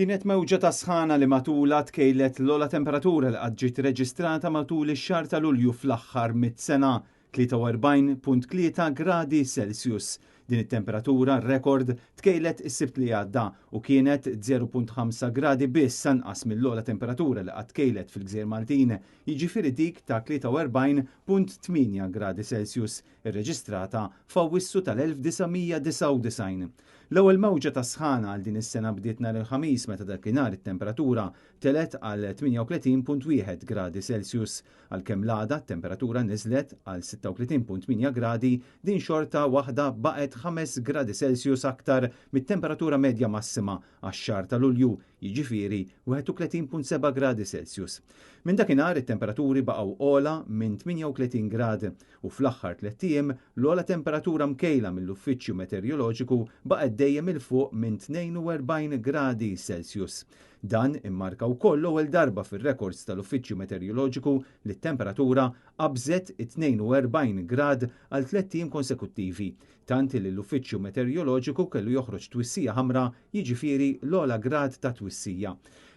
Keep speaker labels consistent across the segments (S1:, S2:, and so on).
S1: Kienet mewġa ta' sħana li matulha tkejlet l-ogħla temperatura li qatt ġiet reġistrata matul ix-xahar ta' Lulju fl-aħħar mit-sena, 43.3 gradi Celsius. Din it-temperatura rekord tkejlet is-Sibt li għadda u kienet 0.5 gradi biss anqas mill-ogħla temperatura li qatt tkejlet fil-Gżejjer Maltin, jiġifieri dik ta' 43.8 gradi Celsius irreġistrata f'Awwissu tal-1999. L-ewwel mewġa ta' sħana għal din is-sena bdiet nhar il-Ħamis meta dakinhar it-temperatura telgħet għal 38.1 gradi Celsius. Għalkemm l-għada t-temperatura niżlet għal 36.8 gradi, din xorta waħda baqgħet 5 gradi Celsius aktar mit-temperatura medja massima għax-xahar ta' Lulju, jiġifieri 31.7 gradi Celsius. Minn dakinhar it-temperaturi baqgħu ogħla minn 38 grad u fl-aħħar tlett ijiem l-ogħla temperatura mkejla mill-Uffiċċju Meteoroloġiku baqgħet dejjem 'il fuq minn 42 gradi Celsius. Dan immarka wkoll l-ewwel darba fir-rekords tal-Uffiċċju Meteoroloġiku li t-temperatura qabżet it-42 grad għal tlett ijiem konsekuttivi, tant li l-Uffiċċju Meteoroloġiku kellu joħroġ twissija ħamra, jiġifieri l-ogħla grad ta' twissija.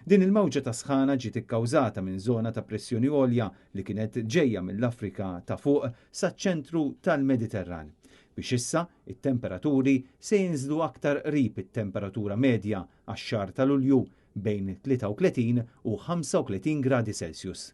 S1: Din il-mewġa ta' sħana ġiet ikkawżata minn żona ta' pressjoni għolja li kienet ġejja mill-Afrika ta' Fuq saċ-ċentru tal-Mediterran. Biex issa, it-temperaturi se jinżlu aktar qrib it-temperatura medja għax-xahar ta' Lulju, bejn 33 u 35 gradi Celsius.